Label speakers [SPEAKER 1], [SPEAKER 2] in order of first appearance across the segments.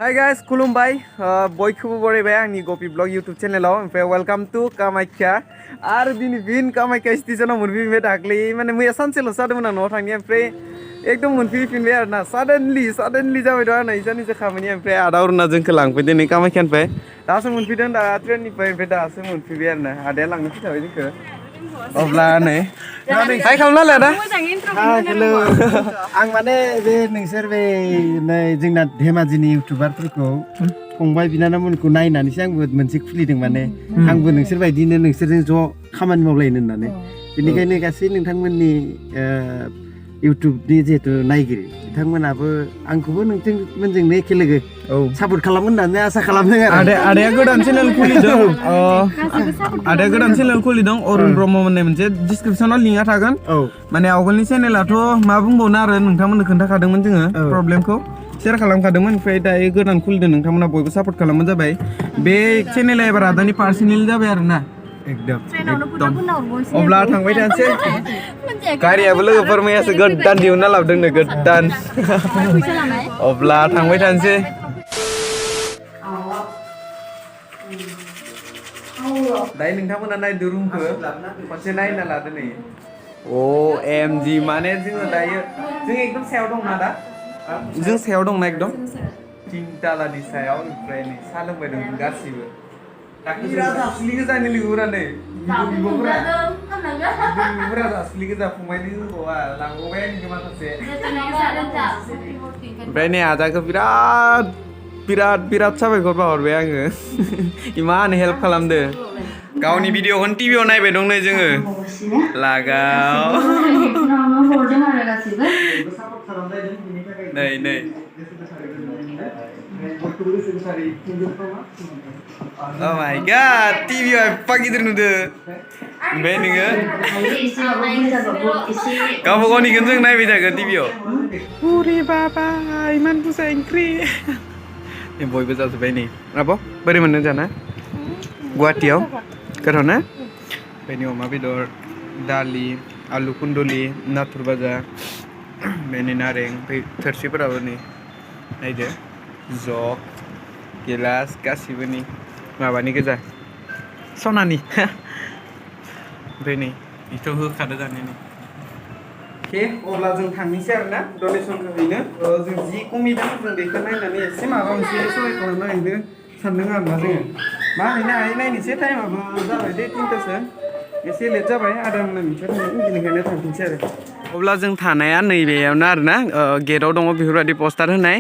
[SPEAKER 1] Hi guys, खुलुमबाय बयखौबो बरायबाय आंनि गपि ब्लग YouTube चेनेलाव ओमफ्राय वेलकाम टू कामाख्या आरो दिनै फिन कामाख्या स्टेशनाव मोनफैबाय दाख्लै माने मैया सानसेल' जादोंमोन आं न'आव थांनाया ओमफ्राय एकदम मोनफैफिनबाय आरो ना साडेनलि जाबाय दं आंना इजा निजा खामानिया ओमफ्राय आदा अरुणा जोंखौ लांफैदों नै कामाख्यानिफ्राय दासो मोनफैदों दा ट्रेननिफ्राय ओमफ्राय दासो मोनफैबाय आरो ना आदाया लांनो फैखाबाय जोंखौ अब्ला नै हाय खालामना आदा
[SPEAKER 2] हेलो आं माने बे नोंसोर बे नै जोंना धेमाजिनि इउटुबारफोरखौ फंबाय बिनानावमोनखौ नायनानैसो आंबो मोनसे खुलिदों माने आंबो नोंसोर बायदिनो नोंसोरजों ज' खामानि मावलायनो होननानै बेनिखायनो गासै नोंथांमोननि इउटुबनि जिहेतु नायगिरि बिथांमोनाबो आंखौबो नोंथांमोनजोंनो एखे लोगो सापर्ट खालामगोन होननानै आसा खालामदों आरो
[SPEAKER 1] आदाया गोदान चेनेल खुलिदों आदाया गोदान चेनेल खुलिदों अरुण ब्रह्म होननाय मोनसे डिसक्रिपसनाव लिंकआ थागोन माने आवगोलनि चेनेलाथ' मा बुंबावनो आरो नोंथांमोननो खोन्थाखादोंमोन जोङो प्रब्लेमखौ शेयार खालामखादोंमोन ओमफ्राय दायो गोदान खुलिदों नोंथांमोना बयबो सापर्ट खालामबानो जाबाय बे चेनेला एबार आदानि पार्सनेल जाबाय आरो ना एकदम अब्ला थांबाय थानोसै गारियाबो लोगोफोर मैयासो गोदान दिहुनना लाबोदोंनो गोदान अब्ला थांबाय थानोसै दायो नोंथांमोना नायदो रुमखौ खनसे नायना लादो नै OMG माने जोङो दायो जों एकदम सायाव दं ना दा जों सायाव दंना एकदम 3 तालानि सायाव ओमफ्राय नै साहा लोंबाय दं गासिबो असलि गोजानि लोगोफोरा नै बिब'फोरा असलि गोजा फंबायनि लोगोआ लांबावबाय आंनिखौ माखासे ओमफ्राय नै आदाखौ बिराद साबायखर बाहरबाय आङो इमान हेल्प खालामदो गावनि भिडिअखौनो टिभियाव नायबाय दं नै जोङो लागाव नै Oh my god, टिभियाव एफा गिदिर नुदो ओमफ्राय नोङो गावबा गावनिखौनो जों नायबाय थागोन टिभियाव अरे बाबा इमान बुरजा ओंख्रि बयबो जाजोब्बाय नै आब' बोरै मोनदों जाना गुवाहाटियाव गोथाव ना ओमफ्राय नै अमा बेदर दालि आलु कुन्दुलि नाथुर भाजा ओमफ्राय नै नारें ओमफ्राय थोरसिफोराबो नै नायदो जग गिलास गासिबो नै माबानि गोजा सनानि ओमफ्राय नै बेथ' होखादो जानाय अके अब्ला जों थांनोसै आरो ना डनेसनखौ हैनो जों जि कमिदों जों बेखौ नायनानै एसे माबा मोनसे सहाय खालामनो हैनो सानदों आरो ना जोङो मा हैनो हायो नायनोसै टाइमाबो जाबाय दे 3टासो एसे लेट जाबाय आदा मोना मिथिया बेनिखायनो थांफिनसै आरो अब्ला जों थानाया नैबेयावनो आरो ना गेटआव दङ बेफोरबायदि पस्टार होनाय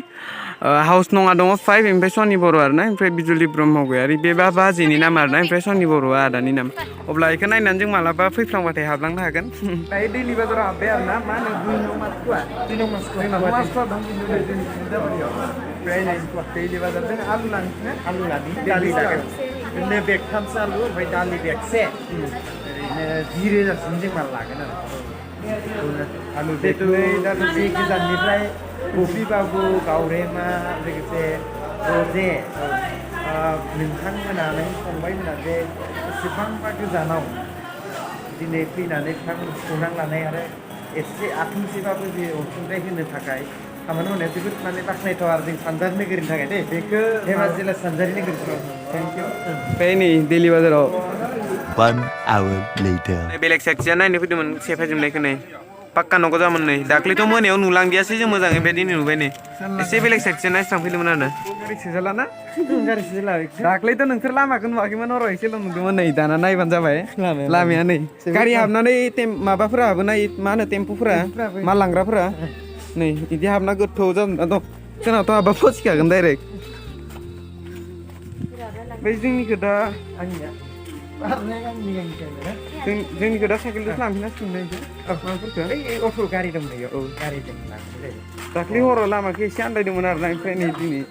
[SPEAKER 1] हाउस नङा दङ 5 ओमफ्राय सनि बर' आरो ना ओमफ्राय बिजुलि ब्रह्म गयारि बे बाजिनि नाम आरो ना ओमफ्राय सनि बर'आ आदानि नाम अब्ला बेखौ नायनानै जों मालाबा फैफ्लांबाथाय हाबलांनो हागोन दायो दैलि बाजाराव हाबबाय आरो ना मा होनो मासख'आ दं ओमफ्राय नै दैलि बाजारजों आलु लांसै आलु लानि दालि लागोन बिदिनो बेगथामसो आलु ओमफ्राय दालि बेगसे ओरैनो 10,000सिम जों माल लागोन आरो आलु बेगनै दा बे गोजाननिफ्राय कफि बाबु गावरेमा लोगोसे रजे नोंथांमोना नों फंबायमोना जे एसेबांबा गोजानाव दिनै फैनानै बिथांमोन खौरां लानाय आरो एसे आथुंसेबाबो जे अनसुंथाइ होनो थाखाय खामानि मावनाया जोबोद माने बाख्नायथाव आरो जों सानजारि नोगोरनि थाखाय दे बेखौ धेमाजि जिल्ला सानजारि नोगोरफ्राव थेंक इउ ओमफ्राय नै दैलि बाजाराव
[SPEAKER 3] 1 hour later
[SPEAKER 1] बेलेग सेक्सिया नायनो फैदोंमोन सेफायजोबनायखौ नै पाक्का न'खौ जामोन नै दाख्लैथ' मोनायाव नुलांदियासै जों मोजाङै बे दिनै नुबाय नै एसे बेलेग सेक्सिया नायस्रांफैदोंमोन आरो गारि सोजालाना गारि सोजाला दाख्लैथ' नोंसोर लामाखौ नुवाखैमोन हराव एसेल' नुदोंमोन नै दाना नायबानो जाबाय लामाया नै गारि हाबनानै माबाफोरा हाबोना मा होनो टेम्पुफोरा माल लांग्राफोरा नै बिदि हाबना गोथौ जाना दं जोंनावथ' हाबा फसिखागोन डाइरेक्ट बै जोंनिखौ दा आंनिया जोंनिखौ दा साइकेलजोंसो लांफिनांसिगोन माबाफोरखौ अट' गारि दं नै गारिजों लांफिन दाख्लै हराव लामाखौ एसे आन्दायदोंमोन आरो ना ओमफ्राय नै दिनै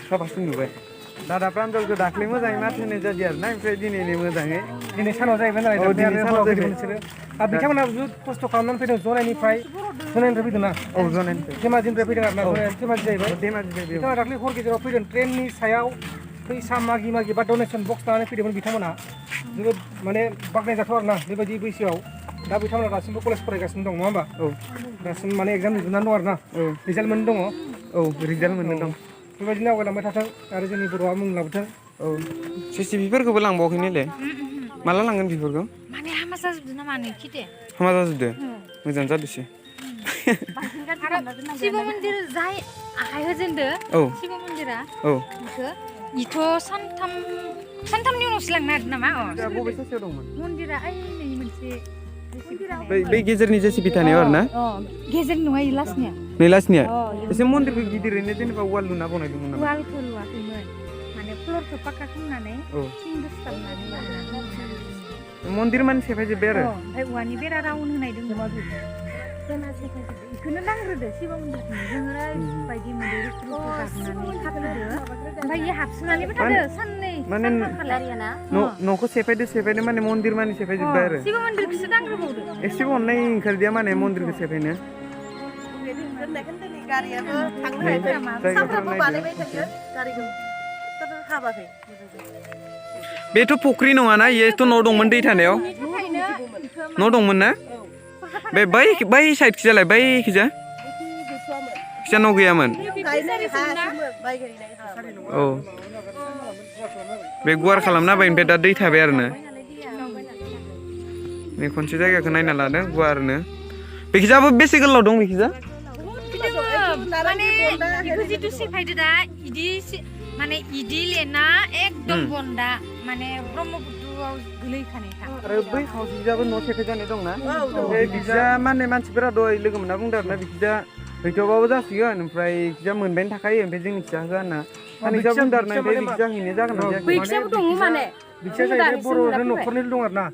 [SPEAKER 1] साफासिन नुबाय दादा प्रान्जलखौ दाख्लै मोजाङै माथो होनाय जादों आरो ना ओमफ्राय दिनै मोजाङै दिनै सानाव जाहैबाय नालाय बिथांमोना बुहुद खस्थ' खालामनानै फैदों जनायनिफ्राय फैदों ना जनायनिफ्राय धेमाजिनिफ्राय फैदों आरो ना धेमाजि जाहैबाय बिथाङा दाख्लै हर गेजेराव फैदों ट्रेननि सायाव फैसा मागि बा डनेसन बक्स लानानै फैदोंमोन बिथांमोना जोबोद माने बाख्नायजाथाव आरो ना बेबायदि बैसोआव
[SPEAKER 4] दा बिथांमोना दासिमबो कलेज फरायगासिनो दं नङा होमबा
[SPEAKER 1] औ
[SPEAKER 4] दासिम माने एग्जाम लिरनानै दं आरोना
[SPEAKER 1] औ
[SPEAKER 4] रिजाल्ट मोननो दङ
[SPEAKER 1] औ रिजाल्ट मोननो दं
[SPEAKER 4] बेबायदिनो आवगायलांबाय थाथों आरो जोंनि बर'आ मुं लाबोथों
[SPEAKER 1] औ सिसिबिफोरखौबो लांबावाखैनोले माला लांगोन बेफोरखौ
[SPEAKER 5] माने हामा जाजोबदो ना मानो खिदे
[SPEAKER 1] हामा जाजोबदो मोजां जादोसै
[SPEAKER 5] शिव मन्दिर जाय आखाइ होजेनदो
[SPEAKER 1] औ
[SPEAKER 5] शिव मन्दिरा
[SPEAKER 1] औ
[SPEAKER 5] बेखौ इथ' सानथामनि उनावसो लांनो नागिरदों नामा
[SPEAKER 1] दा बबे ससेयाव दंमोन
[SPEAKER 5] मन्दिरा ओइ नै मोनसे
[SPEAKER 1] बै गेजेरनि जेसिबि थानायाव आरो ना
[SPEAKER 5] गेजेर नङा इ लासनिया
[SPEAKER 1] नै लासनिया एसे मन्दिरखौ गिदिरैनो जेनेबा वाल लुना बनायदोंमोन नामा
[SPEAKER 5] वालखौ लुवाखैमोन माने फ्लरखौ पाक्का खालामनानै
[SPEAKER 1] औ
[SPEAKER 5] थिं दोसताबनानै
[SPEAKER 1] मन्दिर माने सेफायजोब्बाय आरो
[SPEAKER 5] ओमफ्राय औवानि बेरा राउन्ड होनाय दङ जोंना सेफायजोब्बाय बेखौनो नांग्रोदो शिव मन्दिरखौ जोङो ओरैबायदि मैदेर गाखोनानै खाफैदो ओमफ्राय इयो हाबसोनानैबो थादो साननै
[SPEAKER 1] माने न'खौ सेफायदो माने मन्दिर माने सेफायजोब्बाय आरो
[SPEAKER 5] शिव मन्दिरखौसो नांग्रोबावदो
[SPEAKER 1] एसेबो अननाय ओंखारदिया माने मन्दिरखौ सेफायनो
[SPEAKER 6] गारियाबो थांनो हायाखै सानफ्रामबो बानायबाय थायो गारिखौ हाबाखै
[SPEAKER 1] बेथ' फुख्रि नङाना इयोथ' न' दंमोन दै थानायाव न' दंमोन ना बे बै साइडखिजालाय बैखिजा खिजा न' गैयामोन औ बे गुवार खालामना होबाय ओमफ्राय दा दै थाबाय आरो ना नै खनसे जायगाखौ नायना लादों गुवारनो बेखिजाबो बेसे गोलाव दं बेखिजा
[SPEAKER 5] माने बेखौ जिथु सेफायदो दा इदि माने इदि लेना एकदम बन्दा माने ब्रह्मपुत्रआव गोलैखानायखा
[SPEAKER 1] आरो बै खावसेजाबो न' सेफाय जानाय दंना ओमफ्राय बिजा माने मानसिफोरा दहाय लोगो मोनना बुंदों आरोना बिखिजा हैथ'बाबो जासिगोन ओमफ्राय बिजा मोनबायानो थाखायो ओमफ्राय जोंनि खिजा होआ होनना सानैजा बुंदों आरोना ओमफ्राय बिजा हैनो जागोन ना जायाखै
[SPEAKER 6] बैखिजाबो दङ माने
[SPEAKER 4] बिखिजा जाहैबाय बर'नो न'खरनिल' दं आरोना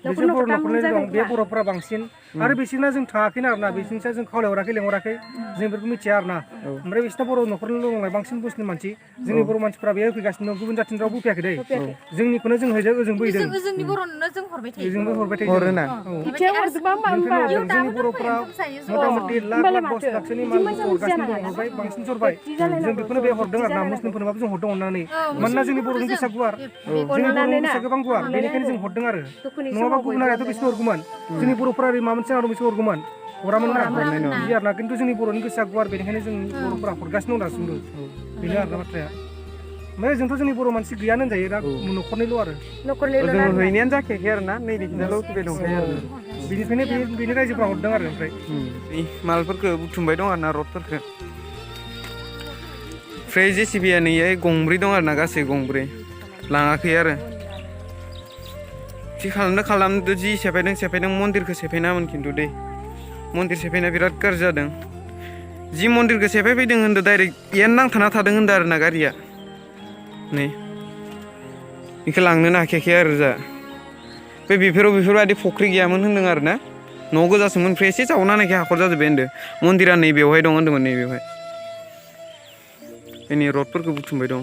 [SPEAKER 4] बिसोर बर' न'खरनिल' दं बे बर'फोरा बांसिन आरो बिसोरना जों थाङाखैना आरोना बिसोरनिसा जों खावलायहराखै लेंहराखै जों बेफोरखौ मिथिया आरोना ओमफ्राय बिसोरना बर' न'खरनिल' दं बांसिन मुस्लिम मानसि जोंनि बर' मानसिफोरा बेयाव फैगासिनो दं गुबुन जाथिनि रावबो फैयाखै दै जोंनिखौनो जों हैदों ओजोंबो हैदों
[SPEAKER 5] जोंनि बर'नो जों हरबाय थायो
[SPEAKER 4] जोंबो हरबाय थायो
[SPEAKER 1] हरोना
[SPEAKER 4] जोंनि बर'फोरा मथा मथि लाख 10 लाखसोनि माल हरगासिनो दं हरबाय बांसिन जरबाय जों बेखौनो बे हरदों आरोना मुस्लिमफोरनोबाबो जों हरदों अननानै मानोना जोंनि बर'नि गोसोआ गुवार जोंनि बर'नि गोसोआ गोबां गुवार बेनिखायनो जों हरदों आरो नङाबा गुबुन हारियाथ' बेसे हरगौमोन जोंनि बर'फोरा माबा मोनसे आरो बेसे हरगौमोन हरामोन ना बिदि आरोना खिन्थु जोंनि बर'नि गोसोआ गुवार बेनिखायनो जों बर'फोरा हरगासिनो दं दासिमबो बेनो आरोना बाथ्राया ओमफ्राय जोंथ' जोंनि बर' मानसि गैयानो होनजायो दा न'खरनिल' आरो
[SPEAKER 1] जों हैनायानो जाखायाखै आरोना नै बिखिजाल' फैबाय दंखायो आरो
[SPEAKER 4] बेनिखायनो बेनि रायजोफ्रा हरदों आरो ओमफ्राय
[SPEAKER 1] मालफोरखौ बुथुमबाय दं आरोना रडफोरखौ ओमफ्राय जेसिबिया नैहाय गंब्रै दं आरोना गासै गंब्रै लाङाखै आरो थि खालामदो जि सेफायदों मन्दिरखौ सेफायनामोन खिन्थु दै मन्दिर सेफायनाया बिराद गाज्रि जादों जि मन्दिरखौ सेफायफैदों होनदों डाइरेक्ट इयानो नांथाना थादों होनदों आरोना गारिया नै बेखौ लांनोनो हाखायाखै आरो जा बे बेफोरबायदि फुख्रि गैयामोन होनदों आरो ना न' गोजासोमोन ओमफ्राय एसे जावना नायखाय हाखर जाजोब्बाय होनदों मन्दिरा नै बेवहाय दं होनदोंमोन नै बेवहाय बेनि रडफोरखौ बुथुमबाय दं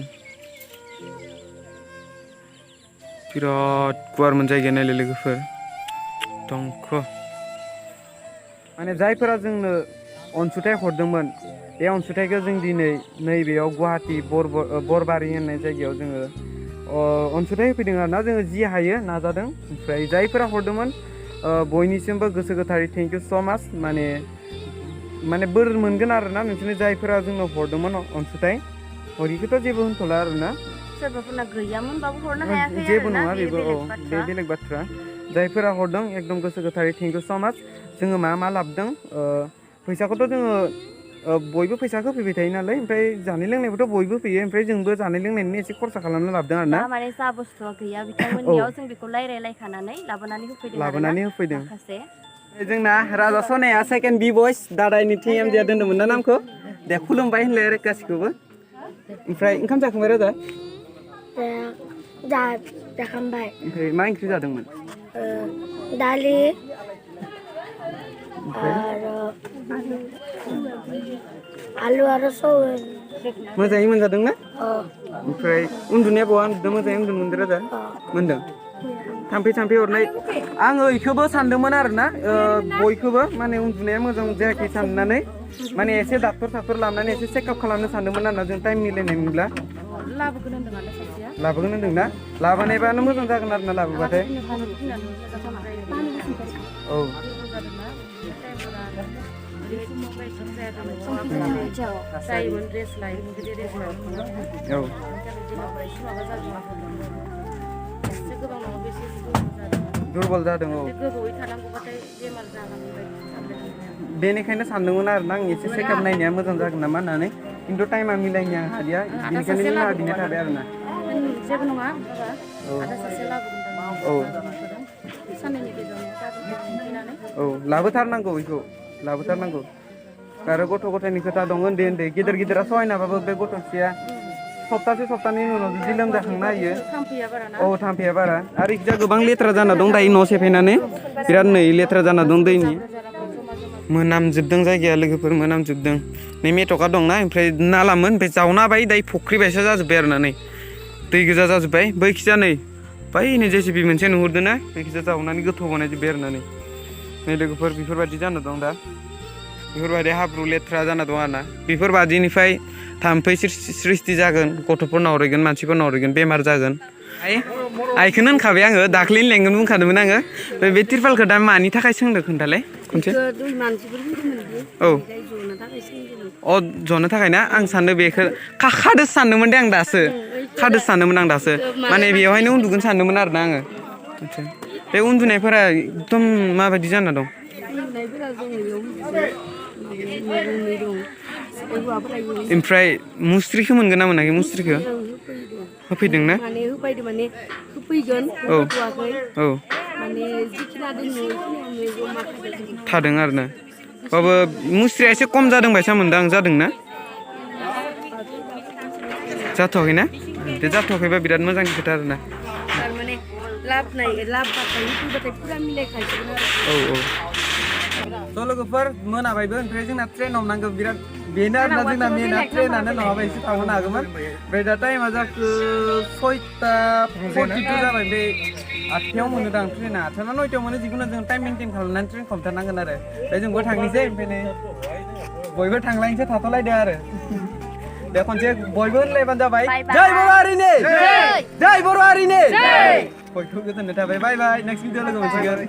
[SPEAKER 1] बिराद गुवारमोन जायगाया नायलाय लोगोफोर दंख' माने जायफोरा जोंनो अनसुंथाइ हरदोंमोन बे अनसुंथाइखौ जों दिनै नैबेयाव गुवाहाटि बोरबारि होननाय जायगायाव जोङो अनसुंथाइ होफैदों आरोना जोङो जि हायो नाजादों ओमफ्राय जायफोरा हरदोंमोन बयनिसिमबो गोसो गोथारै थेंक इउ स' माच माने बोर मोनगोन आरोना नोंसोरनि जायफोरा जोंनो हरदोंमोन अनसुंथाइ हरिखौथ' जेबो होनथ'ला आरोना
[SPEAKER 6] सोरबाफोरना गैयामोनबाबो हरनो हायाखै
[SPEAKER 1] जेबो नङा बेबो बे बेलेग बाथ्रा जायफोरा हरदों एकदम गोसो गोथारै थेंक इउ स' माच जोङो मा लाबोदों फैसाखौथ' जोङो बयबो फैसाखौ फैबाय थायो नालाय ओमफ्राय जानाय लोंनायबोथ' बयबो फैयो ओमफ्राय जोंबो जानाय लोंनायनि एसे खरसा खालामना लाबोदों आरो ना
[SPEAKER 6] माने जा बुस्थुआ गैया बिथांमोननियाव जों बेखौ रायलायखानानै लाबोनानै होफैदों माखासे
[SPEAKER 1] जोंना राजा सनाया सेकेन्ड बि बयस दादानि थि एम जिया दोन्दोंमोन ना नामखौ दे खुलुमबाय होनलाय आरो गासिखौबो ओमफ्राय ओंखाम जाखांबाय राजा
[SPEAKER 7] जाखांबाय
[SPEAKER 1] ओमफ्राय मा ओंख्रि जादोंमोन
[SPEAKER 7] दालि आलु आरो सबाय
[SPEAKER 1] मोजाङै मोनजादों ना ओमफ्राय उन्दुनाया बहा उन्दुदों मोजाङै उन्दुनो मोनदों राजा मोनदों थाम्फै अरनाय आङो इखौबो सानदोंमोन आरोना बयखौबो माने उन्दुनाया मोजां जायाखै साननानै माने एसे डाक्टर लाबोनानै एसे चेकआप खालामनो सानदोंमोन आरोना जों टाइम मिलायनाय मोनब्ला लाबोगोन होनदों ना लाबोनायबानो मोजां जागोन आरोना लाबोबाथाय औ
[SPEAKER 6] जायोमोन ड्रेस लायोमोन बिदि ड्रेस लायोमोन
[SPEAKER 1] औ
[SPEAKER 6] एसे गोबां नङा बेसे जादों
[SPEAKER 1] दुरबल जादों औ
[SPEAKER 6] गोबावै थानांगौबाथाय बेमार जालांबाय सानदों
[SPEAKER 1] बेनिखायनो सानदोंमोन आरो ना आं एसे चेकआप नायनाया मोजां जागोन नामा होननानै खिन्थु टाइमा मिलायनो हादिया बेनिखायनो निमाहा बिनाय थाबाय आरो ना
[SPEAKER 6] जेबो नङा आदा सासे लाबोगोन
[SPEAKER 1] औ
[SPEAKER 6] साननैनि गेजेरावनो जाबोनानै
[SPEAKER 1] औ लाबोथारनांगौ बेखौ लाबोथारनांगौ आरो गथ' गथायनि खोथा दं उन्दै उन्दै गिदिर गिदिरा सहायनाबाबो बे गथ' फिसाया सप्तासे सप्तानैनि उनाव जुदि लोमजाखांनो हायो औ थाम्फैया बारा आरो इखिजा गोबां लेथ्रा जाना दं दायो न' सेफायनानै बिराद नै लेथ्रा जाना दं दैनि मोनामजोबदों जायगाया लोगोफोर मोनामजोबदों नै मेथ'का दंना ओमफ्राय नालामोन ओमफ्राय जावना बाय दायो फुख्रि बायसा जाजोब्बाय आरो ना नै दै गोजा जाजोब्बाय बैखिजा नै बैनो जेसिबि मोनसे नुहुरदों ना बैखिजा जावनानै गोथौ बानायजोब्बाय आरो ना नै लोगोफोर बेफोरबायदि जाना दं दा बेफोरबायदि हाब्रु लेथ्रा जाना दं आरो ना बेफोरबायदिनिफ्राय थाम्फै सृष्टि जागोन गथ'फोरनाव हरगोन मानसिफोरनाव हरगोन बेमार जागोन आइखौनो होनखाबाय आङो दाख्लैनो लेंगोन बुंखादोंमोन आङो बे तिरपालखौ दा मानि थाखाय सोंदों खोन्थालाय खनसे औ अ जनो थाखाय ना आं सानदों बेखौ खादोसो सानदोंमोन दे आं दासो खादोसो सानदोंमोन आं दासो माने बेवहायनो उन्दुगोन सानदोंमोन आरो ना आङो बे उन्दुनायफोरा एकदम माबायदि जाना दं ओमफ्राय मुस्रिखौ मोनगोन ना मोनाखै मुस्रिखौ होफैदों ना
[SPEAKER 6] माने होफैदो माने होफैगोन
[SPEAKER 1] औ औ
[SPEAKER 6] माने जिखिना
[SPEAKER 1] थादों आरो ना बाबो मुस्रिया एसे खम जादों बायसा मोनदों आं जादों ना जाथ'वाखै ना बे जाथ'वाखैबा बिराद मोजांनि खोथा आरो ना
[SPEAKER 6] थारमाने लाबबाथाय फैबाथाय पुरा मिलायखासिगोन
[SPEAKER 1] औ औ थ' लोगोफोर मोनाबायबो ओमफ्राय जोंना ट्रेनाव नांगौ बिराद बेनो आरोना जोंना मेना ट्रेनानो नङाबा एसे थांनो हागौमोन ओमफ्राय दा टाइमा जाखो 6:42 जाबाय बे 8थायाव मोनोदां ट्रेना 8था ना 9थायाव मोनो जिखुनु जों टाइम मेनटेन खालामनानै ट्रेन हमथारनांगोन आरो दा जोंबो थांनोसै ओमफ्राय नै बयबो थांलायनोसै थाथ'लायदो आरो दे खनसे बयबो होनलायबानो जाबाय जय बर' हारिनि जय बर' हारिनि बयखौबो गोजोननाय थाबाय बाय बाय नेक्स्ट भिडिअ लोगो मोनसिगोन